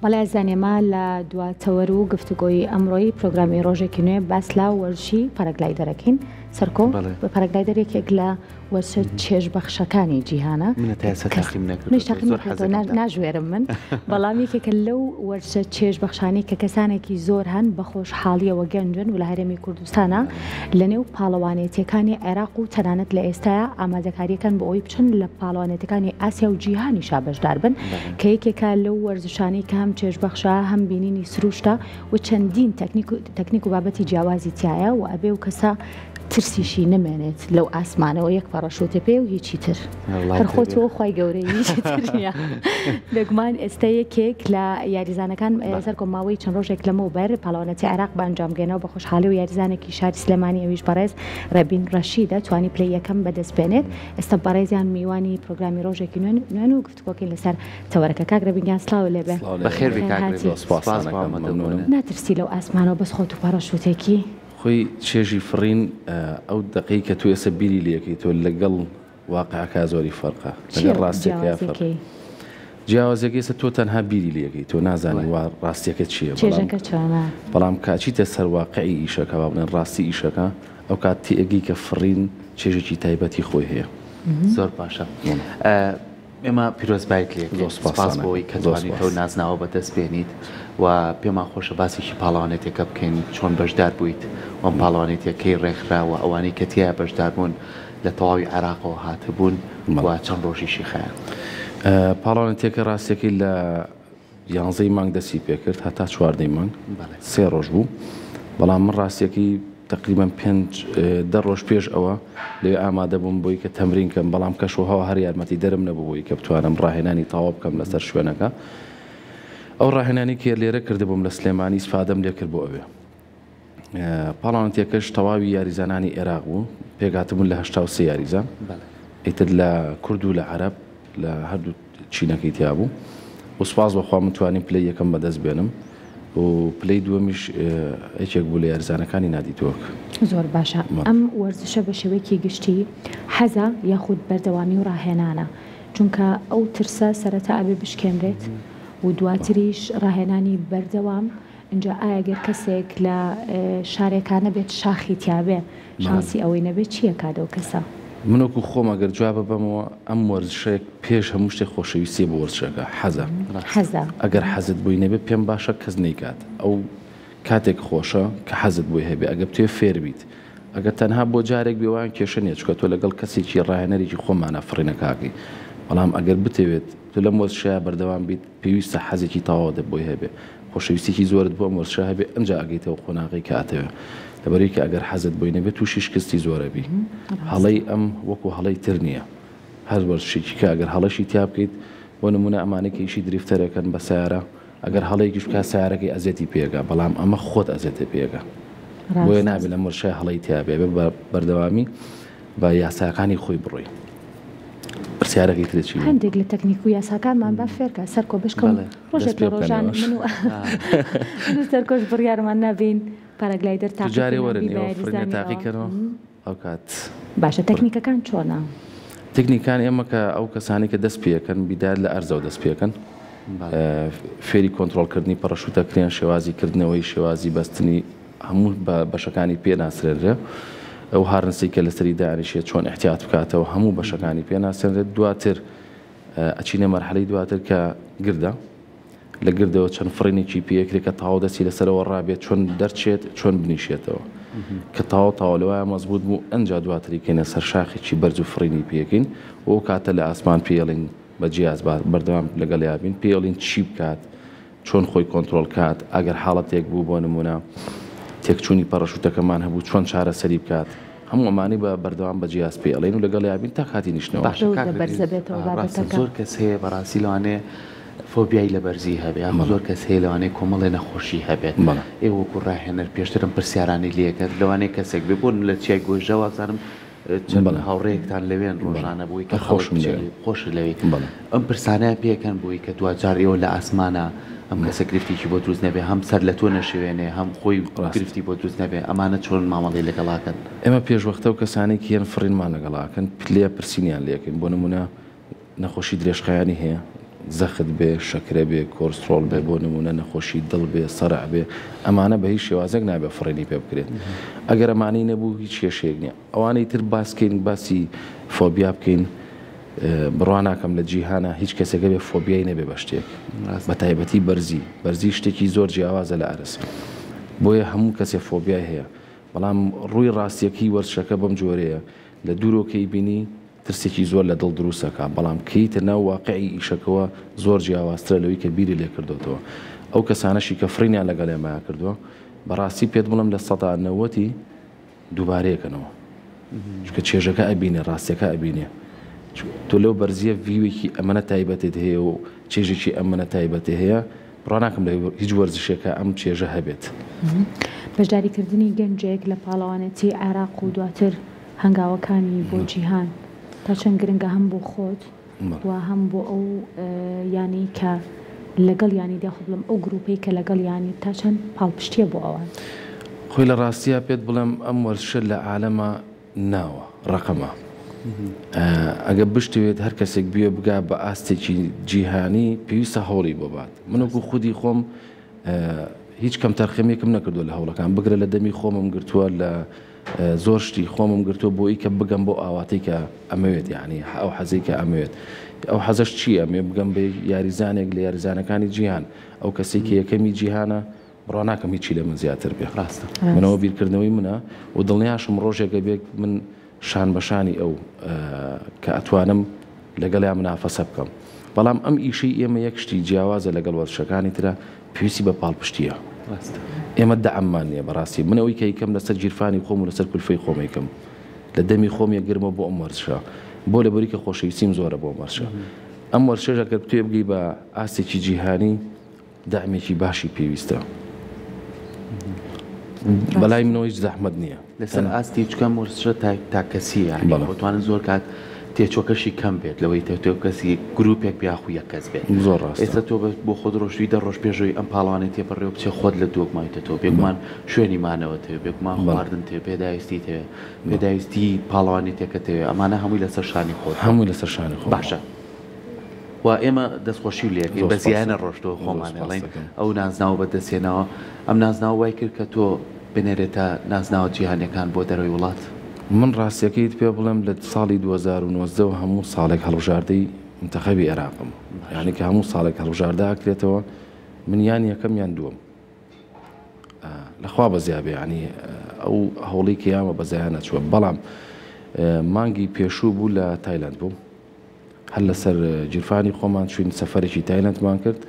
بەڵێ ئازیزان ئێمە لە دوا تەوەر و گفتوگۆی ئەمڕۆی پرۆگرامی ڕۆژێکی نوێ باس لە وەرزشی پاراگلایدەر ئەکەین. سەرکۆ پاراگلایدەر یەکێک لە وەرزشە چێژبەخشەکانی جیهانە. منە تا ئێستا تاقیم نەکردووەتەوە. منیش تاقیم نەکردووەتەوە، ناژوێرم من، بەڵام یەکێکە لەو وەرزشە چێژبەخشانەی کە کەسانێکی زۆر هەن بە خۆشحاڵییەوە گەنجن و لە هەرێمی کوردستانە لەنێو پاڵەوانێتییەکانی عێراق و تەنانەت لە ئێستایا ئامادەکارییەکان بۆ ئەوەی بچن لە پاڵەوانێتیەکانی ئاسیا و جیهانیشا بەشدار بن کە یەکێکە لەو وەرزشانەی کە هەم چێژبەخشە هەم بینینی سروشتە و چەندین تەکنیک و بابەتی جیاوازی تیایە و ئەبێ و کەسە ترسیشی نەمێنێت لەو ئاسمانەوە یەک پەڕەشوتە پێ و هیچی تر هەر خۆت و خوای گەورەی هیچی تر نییە. بێگومان ئێستا یەکێک لە یاریزانەکان سەرکۆ ماوەی چەند ڕۆژێک لەمەوبەر پاڵەوانێتی عێراق بە ئەنجام گەیەنەوە بە خۆشحاڵی و یاریزانێکی شاری سلێمانی ئەویش بەڕێز ڕێبین ڕەشیدە توانی پلەی یەکەم بەدەست بێنێت ئێستا بەڕێزیان میوانی پرۆگرامی ڕۆژێکی نوێن و گفتوگۆکەین لەسەر تەوەرەکە کاک ڕێبین گیان سڵاو لێبێ. بەخێربێی کاک ڕێبین سوپاس بۆ ئامادەبوونت. ناترسی لەو ئاسمانەوە بەس خۆت و پەڕەشوتێکی؟ خۆی چێژی فڕین ئەو دەقەی کە تۆ ئێستا بیری لێکەیتەوە لەگەڵ واقعەکە زۆری فەرقە لەگەڵ ڕاستیەکەیا فەرق جیاوازیەکەی ئێستا تۆ تەنها بیری لێکەیتەوە نازانی وا ڕاستیەکە چییە چێژەکە چۆنە بەڵام کە ئەچیتە سەر واقعی ئیشەکە با بڵێن ڕاستی ئیشەکە ئەو کات تێئەگەی کە فڕین چێژێکی تایبەتی خۆی هەیە. زۆر باشە. ئێمە پیرۆزبایت لێ ئەکەین، سوپاس بۆ ئەوەی کە توانیت ئەو نازناوە بەدەست بێنیت و پێمان خۆشە باسێکی پاڵەوانێتیەکە بکەین، چۆن بەشدار بوویت و ئەم پاڵەوانێتیە کەی ڕێکخرا و ئەوانەی کە تیایا بەشدار بوون لە تەواوی عێراقەوە هاتبوون و چەند ڕۆژیشی خایاند؟ پاڵەوانێتیەکە ڕاستیەکەی لە یانزەی مانگ دەستی پێکرد هەتا چواردەی مانگ سێ ڕۆژ بوو بەڵام من ڕاستیەکەی تقریبا پێنج دە ڕۆژ پێش ئەوە لەوێ ئامادە بووم بۆی کە تەمرین کەم بەڵام کەش و هەوا هەر یارمەتی دەرم نەبوو بۆی کە بتوانم ڕاهێنانی تەواو بکەم لەسەر شوێنەکە ئەو ڕاهێنانی کە لێرە کردبووم لە سلێمانی ئیسفادەم لێکرد بۆ ئەوێ پاڵاوتیەکەش تەواوی یاریزانانی ئێراق بوو، پێکهاتبوون لە 83 یاریزان، ئیتر لە کورد و لە عەرەب لە هەردوو چینەکەی تیا بوو و سوپاس بۆ خوا من توانیم پلەی یەکەم بەدەست بێنم و پلەی دووەمیش یەکێک بوو لە یاریزانەکانی نادی تۆک. زۆر باشە ئەم وەرزشە بە شێوەیەکی گشتی حەزە یاخود بەردەوامی و ڕاهێنانە؟ چونکە ئەو ترسە سەرەتا ئەبێ بشکێنرێت و دواتریش ڕاهێنانی بەردەوام ئینجا ئایا گەر کەسێک لە شارێکا نەبێت شاخی تیابێ شانسی ئەوەی نەبێت چی ئەکات ئەو کەسە؟ من وەکو خۆم ئەگەر جواب بەمەوە ئەم وەرزشەیە پێش هەموو شتێک خۆشەویستیە بۆ وەرزشەکە حەزە حەزە ئەگەر حەزت بۆی نەبێت پێم باشە کەس نەیکات ئەو کاتێک خۆشە کە حەزت بۆی هەبێ ئەگەر بتوێ فێر بیت ئەگەر تەنها بۆ جارێک بێ وایان کێشە نیە چونکە تۆ لەگەڵ کەسێکی ڕاهێنەرێکی خۆمانە فڕینەکە ئەکەی بەڵام ئەگەر بتەوێت تۆ لەم وەرزشەیە بەردەوام بیت پێویستە حەزێکی تەواوت بۆی هەبێ خۆشەویستیەکی زۆرت بۆ ئەم وەرزشە هەبێ ئەنجا ئەگەیتەوە قۆناغەی کە ئەتەوێ لەبەرئەوەی کە ئەگەر حەزت بۆی نەبێ توشی شکستی زۆر ئەبی هەڵەی ئەم وەکو هەڵەی تر نیە هەر وەرزشێکی کە ئەگەر هەڵەشی تیا بکەیت بۆ نمونە ئەمانەی کە ئیشی drifter ئەکەن بە سەیارە ئەگەر هەڵەیەکیش بکات سەیارەکەی ئەزیەتی پێگا بەڵام ئەمە خۆت ئەزیەتێ پێگا بۆیە نابێ لەم وەرزشە هەڵەی تیا بێ بە بەردەوامی بە یاساکانی خۆی بڕۆی. پرسیارەکەی ترت چی بوو؟ هەندێک لە تەکنیک و یاساکانمان با فێرکە سەرکۆ بشکەم ڕۆژێک لە ڕۆژان من و من و سەرکۆش بڕیارمان نابین پاراگلایدەر تاقی جارێ وەرن ئێوە فڕینە تاقیکەنەوە ئەو کات باشە تەکنیکەکان چۆنە؟ تەکنیکان ئێمە کە ئەو کەسانی کە دەست پێەکەن بیدایەت لە ئەرزەوە دەست پێەکەن فێری کۆنترۆڵکردنی پەڕەشوتەکرێن شێوازی کردنەوەی شێوازی بەستنی هەموو بە بەشەکانی پێ ناسرێنرێ ئەو harness ەی کە لەسەری دانیشێت چۆن ئیحتیات بکاتەوە هەموو بەشەکانی پێ ناسێنرێت دواتر ئەچینە مەرحەلەی دواتر کە گردە لە گردەوە چەند فڕینێکی پێکرێت کە تاو دەستی لەسەرەوە ڕابێت چۆن دەرچێت چۆن بنیشێتەوە کە تاو تاو لەوایە مەزبوط بوو ئەنجا دواتری کەینە سەر شاخێکی بەرز و فڕینی پێکەین و ئەو کاتە لە ئاسمان پێڵین بە جیاز بەردەوام لەگەڵیا بین پێڵین چی بکات چۆن خۆی کۆنترۆڵ کات، ئەگەر حاڵەتێک بوو بۆ نموونە تێکچوونی پەڕەشوتەکەمان هەبوو چۆن چارەسەری بکات، هەموو ئەمانەی بە بەردەوام بە جیاز پێی ئەڵێین و لەگەڵیا بین تا کاتی نیشتنەوە. باشە کاک ڕێبین ڕاستە زۆر کەس هەیە بەڕاستی لەوانەیە فۆبیای لە بەرزی هەبێ یاخود زۆر کەس هەیە لەوانەیە کۆمەڵێ نەخۆشی هەبێت ئێوە وەکو ڕاهێنەر پێشتر ئەم پرسیارانەی لێکرد لەوانەیە کەسێک بێ بۆ لە چیای گۆیژە وابزانم چەند هاوڕێیەکتان لەوێن ڕۆژانە بۆی کە خەڵک بچێت خۆشت لەوێی ئەم پرسانەیان پێکەن بۆی کە دواجار ئێوە لە ئاسمانە ئەم کەسە گرفتێکی بۆ دروست نەبێ هەم سەر لە تۆ نەشێوێنێ هەم خۆی گرفتی بۆ دروست نەبێ ئەمانە چۆن مامەڵەی لەگەڵاکەن؟ ئێمە پێشوەختە و کەسانێک یەن فڕینمان لەگەڵاکەن لێ پرسینیان لێکەین بۆ نمونە نەخۆشی درێژخایەنی هەیە. زەخت بێ، شەکرە بێ، کۆرسترۆڵ بێ، بۆ نموونە نەخۆشی دڵ بێ، سەرع بێ، ئەمانە بە هیچ شێوازێک نابێ فڕینی پێ بکرێت. ئەگەر ئەمانەی نەبوو هیچ کێشەیەک نییە. ئەوانەی تر باس کەین، باسی فۆبیا بکەین، بڕوا ناکەم لە جیهانا هیچ کەسێک هەبێ فۆبیای نەبێ بە شتێک، بە تایبەتی بەرزی. بەرزی شتێکی زۆر جیاوازە لە ئەرز. بۆیە هەموو کەسێ فۆبیای هەیە. بەڵام ڕووی ڕاستییەکەی وەرزشەکە بەم جۆرەیە، لە دوورەوە کە ئەیبینی، ترسێکی زۆر لە دڵ دروست ئەکا، بەڵام کەیتە ناو واقعی ئیشەکەوە زۆر جیاوازترە لەوەی کە بیری لێ کردۆتەوە. ئەو کەسانەشی کە فڕینیان لەگەڵ ئێمەیا کردووە، بە ڕاستی پێت بڵێم لە سەدا نەوەتی دووبارەی ئەکەنەوە. چونکە چێژەکە ئەبینێ، ڕاستیەکە ئەبینێ. تۆ لەو بەرزییە ڤیوێکی ئەمەنە تایبەتت هەیە و چێژێکی ئەمەنە تایبەتی هەیە، بڕوا ناکەم لە هیچ وەرزشێکا ئەم چێژە هەبێت. بەشداریکردنی گەنجێک لە پاڵەوانێتی عێراق و دواتر هەنگاوەکانی بۆ جیهان تا چەند گرنگە هەم بۆ خۆت و هەم بۆ ئەو یانەی کە لەگەڵ یانیت یاخود بڵێم ئەو گروپەی کە لەگەڵ یانیت تا چەند پاڵپشتیە بۆ ئەوان؟ خۆی لە ڕاستیا پێت بڵێم ئەم وەرزشە لە عالەما ناوە ڕەقەمە ئەگە بشتەوێت هەر کەسێک بوێ بگا بە ئاستێکی جیهانی پێویستە هەوڵی بۆ بات من وەکو خودی خۆم هیچ کەمتەرخەمیەکم نەکردووە لە هەوڵەکان بگرە لە دەمی خۆمم گرتووە لە زۆر شتی خۆمم گرتووە بۆ ئی کە بگەم بۆ ئاواتەی کە ئەمەوێت یعنی ئەو حەزەی کە ئەمەوێت ئەو حەزەش چییە ئەمێ بگەم بە یاریزانێک لە یاریزانەکانی جیهان ئەو کەسێک کە یەکەمی جیهانە بڕوا ناکەم هیچی لە من زیاتر بێ ڕاستە منەوە بیرکردنەوەی منە و دڵنیاشم ڕۆژێکە بێت من شان بە شانی ئەو کە ئەتوانم لەگەڵیا منافەسە بکەم بەڵام ئەم ئیشەی ئێمە یەک شتی جیاوازە لەگەڵ وەرزشەکانی ترە پێویستی بە پاڵپشتیە ئێمە دەعممان نییە بەڕاستی من ئەوەی کە یکەم لەسەر گیرفانی خۆم و لەسەر کولفەی خۆم یکەم لە دەمی خۆم یەکگرمەوە بۆ ئەم وەرزشە بۆ لەبەری کە خۆشەویستیم زۆرە بۆ ئەم وەرزشە ئەم وەرزشەش ئەگەر بتوێ بگەی بە ئاستێکی جیهانی دەعمێکی باشی پێویستە بەلای منەوە هیچ زەحمەت نییە. لەسەر ئاستی چکە مورسشە تاکەسیە یانی خۆتوانن زۆر کات تێچوەکەشی کەم بێت لەوەی تە تۆ کەسی گروپێک بێ یاخو یەک کەس بێت زۆر ڕاستە. ئێستا تۆ بۆ خۆت ڕۆشتوی دە ڕۆژ پێشەوەی ئەم پاڵەوانێتیە بەڕێوە بچێ خۆت لە دۆک ماویتەتەوە بێگومان شوێنی مانەوەت هەیە بێگومان خواردنت هەیە پێداویستیت هەیە پێداویستی پاڵەوانێتیەکەت هەیە ئەمانە هەمووی لەسەر شانی خۆت هەمووی لەسەر شانی خۆم باشە. و ئێمە دەستخۆشی لێ ئەکەین بە زیایە نەڕۆشتەوە خۆمان ئەڵێین ئەو نازناوە بە دەست هێناوە ئەم نازناوە وای کرد کە تۆ بنێرێتە نازناوە جیهانیەکان بۆ دەرەوەی وڵات؟ من ڕاستیەکەیت پێ بڵێم لە ساڵی 2019 وە هەموو ساڵێک هەڵبژاردەی منتەخەبی عێراقم یانی کە هەموو ساڵێک هەڵبژاردە ئەکرێتەوە من یان یەکەم یان دووەم لەخوا بەزیا بێ یانی ئەو هەوڵی کە یاوە بەزایان نەچووە بەڵام مانگی پێشوو بوو لە تایلند بوو هەر لەسەر گیرفانی خۆمان چوین سەفەرێکی تایلەندمان کرد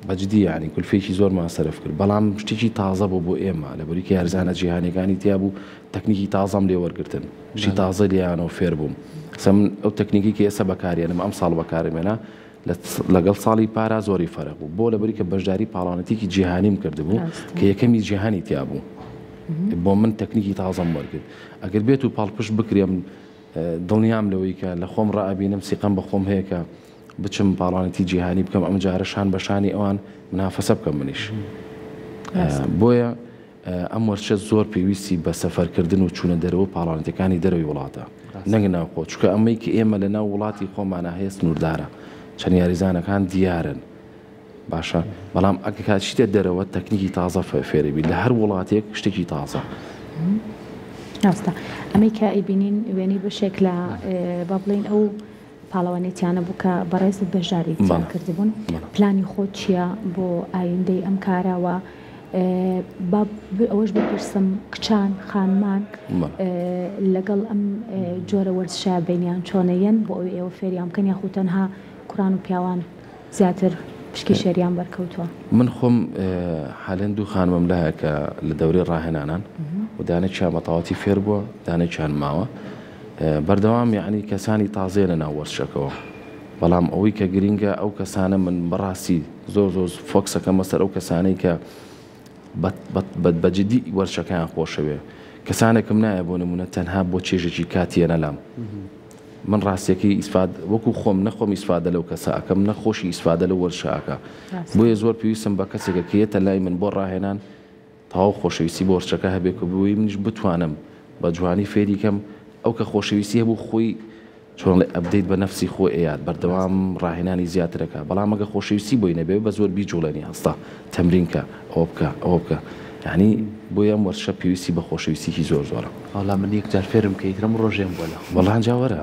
بە جدی یانی کولفەیەکی زۆرمان سەرف کرد بەڵام شتێکی تازە بوو بۆ ئێمە لەبەری کە یارزانە جیهانیەکانی تیا بوو تەکنیکی تازەم لێ وەرگتن شتی تازە لیانەوە فێر بووم سە من ئەو تەکنیکی کە ئێستا بەکارێنم ئەم ساڵ بەکارمێنە لەگەڵ ساڵی پارا زۆری فەرق بوو بۆ لەبەری کە بەشداری پاڵانەتێکی جیهانیم کردبوو کە یەکەمی جیهانی تیا بوو بۆ من تەکنیکی تازەم وەرگرت ئەگەر بێت و پاڵپشت بکرێم دڵنیام لەوەی کە لە خۆم ڕائەبینم سیقەم بە خۆم هەیە کە بچم پاڵانێتی جیهانی بکەم ئەم جارە شان بە شانی ئەوان منافەسە بکەم منیش بۆیە ئەم وەرچە زۆر پێویستی بە سەفەرکردن و چوونە دەرەوە پاڵانەتەکانی دەرەوەی وڵاتە نەک ناوخۆ چونکە ئەمەی کە ئێمە لە ناو وڵاتی خۆمانە هەیە سنووردارە چەند یاریزانەکان دیارن باشە بەڵام ئەگە کاچیتە دەرەوە تەکنیکی تازە فێرەبی لە هەر وڵاتێک شتێکی تازە. ڕاستە ئەمەی کە ئەیبینین وێنەی بەشێک لە با بڵێین ئەو پاڵەوانێتیانە بوو کە بەڕێزت بەشداری تیا کردبوون پلانی خۆت چییە بۆ ئایندەی ئەم کارە و با ئەوەش بپرسم کچان خانمان لەگەڵ ئەم جۆرە وەرزشە بینیان چۆنە یەن بۆ ئەوەی ئێوە فێریان بکەن یاخود تەنها کوڕان و پیاوان زیاتر پشکی شێریان بەرکەوتووە؟ من خۆم حالێن دوو خانمم لایە کە لە دەورەی ڕاهێنانان و دانێکیان بە تەواوەتی فێر بووە دانێکیان ماوە بەردەوام یعنی کەسانی تازەیە لە ناو وەرزشەکەوە بەڵام ئەوەی کە گرینگە ئەو کەسانە من بەڕاستی زۆر زۆر فۆکسەکەمە سەر ئەو کەسانەی کە بە جدی وەرزشەکەیان خۆشەوێ کەسانێکم نایە بۆ نمونە تەنها بۆ چێژێکی کاتیە نەلام من ڕاستیەکەی ئیسفاد وەکو خۆم نە خۆم ئیسفادە لەو کەسە ئەکەم نە خۆشی ئیسفادە لەو وەرزشە ئەکا بۆیە زۆر پێویستم بە کەسێکە کە یەتە لای من بۆ ڕاهێنان تەواو خۆشەویستی بۆ وەرزشەکە هەبێ کە بۆی منیش بتوانم بە جوانی فێری کەم ئەو کە خۆشەویستی هەبوو خۆی. چۆن ئەڵێ update بە نەفسی خۆی ئەیات بەردەوام ڕاهێنانی زیاتر ئەکا بەڵام ئەگە خۆشەویستی بۆی نەبێ بە زۆر بیجوڵێنی هەستە تەمرین کە ئەوە بکە ئەوە بکە یانی بۆیە ئەم وەرزشە پێویستی بە خۆشەویستیکی زۆر زۆرە. وەڵا من یەک جار فێرم کە ئیتر ئەم ڕۆژێم بۆ لە. وەڵا جا وەرە.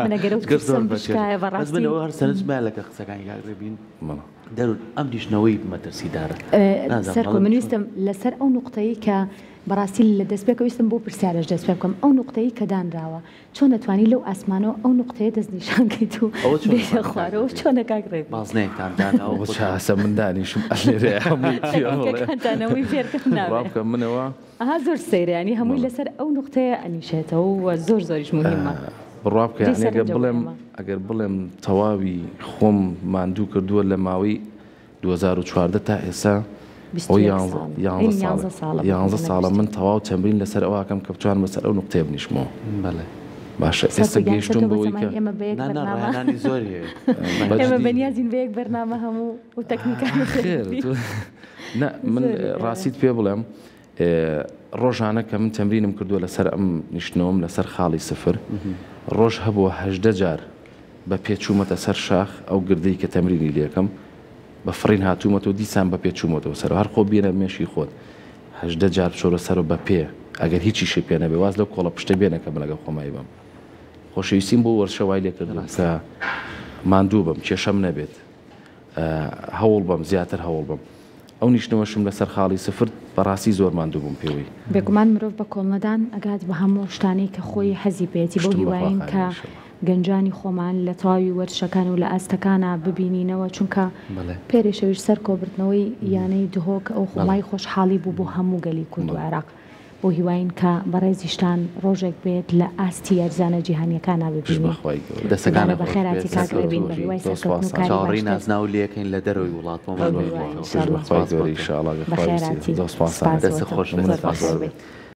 من ئەگەر ئەو ترسەم بشکایە بەڕاستی. بەس من ئەوە هەر سەرنجم مایە لەگەڵ قسەکانی کاک ڕێبین. دەروون ئەم نیشتنەوەی مەترسیدارە. نازانم سەرکۆ من ویستم لەسەر ئەو نوقتەی کە بەڕاستی لە دەستپێکەوە ویستم بۆ پرسیارەش دەست پێ بکەم ئەو نوقتەی کە دانراوە چۆن ئەتوانی لەو ئاسمانەوە ئەو نوقتەیە دەستنیشان کەیت و ئەوە چۆنە بێیتە کاک خوارەوە ڕێبین؟ چۆنە کاک ڕێبین؟ بازنەیەکتان داناوە ئەوە خۆتان چاسە من دانیشم ئەلێرەیە هەمووی پێ بڵێ تەکنیکەکانتان هەمووی فێرکەم نابێ. ڕابکەم منەوە. ئەها زۆر سەیرە یانی هەمووی بەڵێ. لەسەر ئەو نوقتەیە ئەنیشێتەوە و زۆر زۆریش موهیمە. بڕوا بکە جێی یانی ئەگەر سەرنجە بۆ بڵێم ئێمە. ئەگەر بڵێم تەواوی خۆم ماندوو کردووە لە ماوەی 2014 تا ئێستا ئەوە 21 ساڵ یانزە ساڵە یانزە ساڵە یانزە ببورە نەک ساڵە من 21. تەواو تەمرین لەسەر ئەوە ئەکەم کە بتوانم لەسەر ئەو نوقتەیە بنیشمەوە. بەڵێ. باشە ئێستا سەرکۆ گیان گەیشتووم تۆ بە بەوەی زەمانی کە ئێمە بە یەک نا نا بەرنامە ڕاهێنانی زۆری هەیە. بە ئێمە جدی. بەنیازین بە یەک بەرنامە هەموو ئەو تەکنیکانە فێر خێر بین. تۆ نا من زۆری هەیە. ڕاستیت پێ بڵێم ڕۆژانە کە من تەمرینم کردووە لەسەر ئەم نیشتنەوەم لەسەر خاڵی سفر ڕۆژ هەبووە 18 جار بە پێ چوومەتە سەر شاخ ئەو گردەی کە تەمرینی لێکەم بە فڕین هاتوومەتەوە دیسان بە پێ چوومەتەوە سەرەوە هەر خۆ بێنە مێشکی خۆت 18 جار بچۆرە سەرەوە بە پێ ئەگەر هیچیشی پێ نەبێ واز لەو کۆڵە پشتە بێنە کە من لەگەڵ خۆمای بەم خۆشەویستیم بۆ وەرزشە وای لێکردووم کە ماندوو بم کێشەم نەبێت هەوڵ بەم زیاتر هەوڵ بەم ئەو نیشتنەوەشم لەسەر خاڵی سفر بەڕاستی زۆر ماندوو بووم پێوەی. بێگومان مرۆڤ بە کۆڵنەدان ئەگات بە هەموو شتانەی کە خۆی حەزی پێیەتی بەو پشتم بەخوا هیوایەین قایم کە ان شاء اللە. گەنجانی خۆمان لە تەواوی وەرزشەکان و لە ئاستەکانا ببینینەوە چونکە بەڵێ. پێرێ شەویش سەرکۆ بردنەوەی یانەی دهۆک ئەو بەڵێ. مای خۆشحاڵی بوو بۆ هەموو گەلی کورد و بەڵێ. عێراق. بەو هیواین کە بەڕێزیشتان ڕۆژێک بێت لە ئاستی یاریزانە جیهانیەکانا پشت ببینین. بەخوای گەورە. دەستەکانت دووبارە خۆش بێت بەخێرهاتی کاک ڕێبین سەرکەوتوو بە بی. هیوای زۆر سەرکەوتن و سوپاستان. کاری چاوەڕێی باشتر. نازناو لێکەین لە دەرەوەی وڵات بۆمان بەو هیوایە بهێنیتەوە. پشت ان شاءاللە. بەخوای سپاس گەورە بۆ تۆ. ان شاءاللە گەر خوا ویستی. بەخێرهاتی. زۆر سوپاستان. سپاس بۆ دەستت تۆ. خۆش بێت زۆر سپاس. بەخێر بێی.